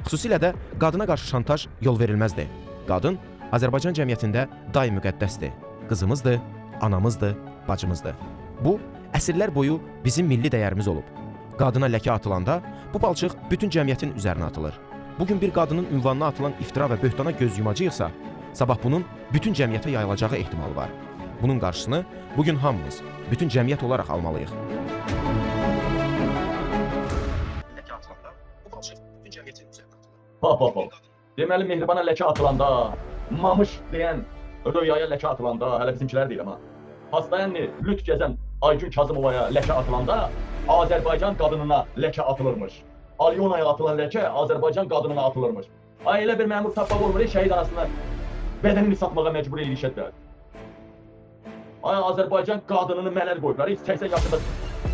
Xüsusilə də qadına qarşı şantaj yol verilməzdi. Qadın Azərbaycan cəmiyyətində daim müqəddəsdir. Qızımızdır, anamızdır, bacımızdır. Bu əsrlər boyu bizim milli dəyərimiz olub. Qadına ləkə atılanda bu palçıq bütün cəmiyyətin üzərinə atılır. Bugün bir qadının ünvanına atılan iftira və böhtana göz yumacağıqsa, sabah bunun bütün cəmiyyətə yayılacağı ehtimalı var. Bunun qarşısını bugün hamımız, bütün cəmiyyət olaraq almalıyıq. Ləkə atılanda bu palçıq bütün cəmiyyətin üzərinə atılır. Bax, bax, bax. Deməli, Mehribana ləkə atılanda, Mamış deyən Röyaya ləkə atılanda, hələ bizimkilər deyirəm ha. Hastayanlı lüt gəzən Aygün Kazımovaya ləkə atılanda, Azərbaycan qadınına ləkə atılırmış. Alyonaya atılan ləkə Azərbaycan qadınına atılırmış. Ay elə bir məmur tapmaq olmur, şəhid anasına bədənini satmağa məcbur eləyişədlər. Ay Azərbaycan qadınını mələr qoyublar. 80 yaşında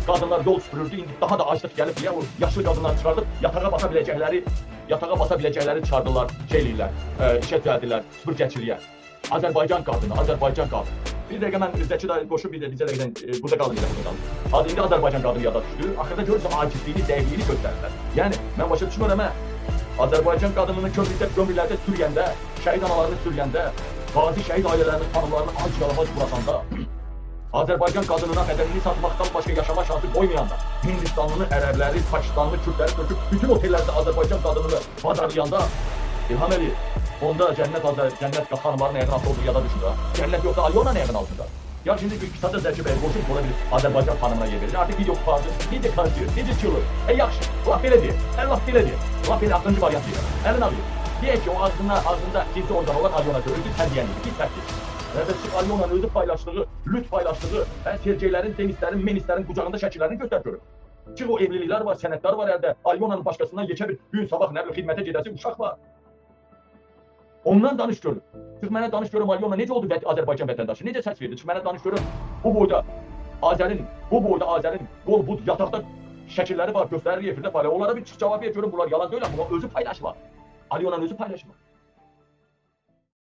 qadınlar yol süpürürdü. İndi daha da aclıq gəlib deyə o yaşlı qadınlar çıxardıb yatağa basa biləcəkləri, çıxardılar, şey eləyirlər, işə düzəldirlər, süpürgəçiliyə. Azərbaycan qadını, Azərbaycan qadını. Bir dəqiqə mən Zəki dayı qoşub bir də bizə dəqiqədən burada qalın, burada qalın. Hadi indi Azərbaycan qadını yada düşdü. Axırda görürsən acizliyini, zəifliyini göstərirlər. Yəni mən başa düşmürəm hə. Azərbaycan qadınını kömürdə, gömrülərdə sürüyəndə, şəhid analarını sürüyəndə, qazi şəhid ailələrinin xanımlarını ac yalamaz buraxanda, Azərbaycan qadınına bədənini satmaqdan başqa yaşama şansı qoymayanda, Hindistanlını, ərəbləri, Pakistanlı, Kürdləri töküb bütün otellərdə Azərbaycan qadınını bazarlayanda, İlham Əliyev, onda cənnət xanımların ayağının altında olduğu yada düşür ha. Cənnət yoxsa Alyonanın ayağının altında. Ya şimdi bir kısaca Zəki bəy qoşub sonra bir Azərbaycan xanımına yer verir. Artıq video qurtardı. Necə konuşuyor, necə çılır. Yaxşı, laf belə deyir. Laf belə deyir. Laf belə axırıncı variant deyir. Əlin alıyor. Deyək ki, o ağzında cinsi orqan olan Alyona özü tərbiyəni, bir tərtib. Və çıx Alyonanın özü paylaşdığı, lüt paylaşdığı, Sergeylərin, Denislərin, Menislərin qucağında şəkillərini göstər görür. Çıx o evliliklər var, sənədlər var əldə. Alyonanın başqasından yekə bir gün sabah nə bilim xidmətə gedəsi uşaq var. Ondan danış görüm. Çıx mənə danış görüm Alyona necə oldu Azərbaycan vətəndaşı, necə səs verdi? Çıx mənə danış görüm bu boyda Azərin, qol bud yataqda şəkilləri var, göstərir efirdə paylaşır. Onlara bir çıx cavab ver görüm, bunlar yalan deyil, bunlar özü paylaşma. Alyonanın özü paylaşma.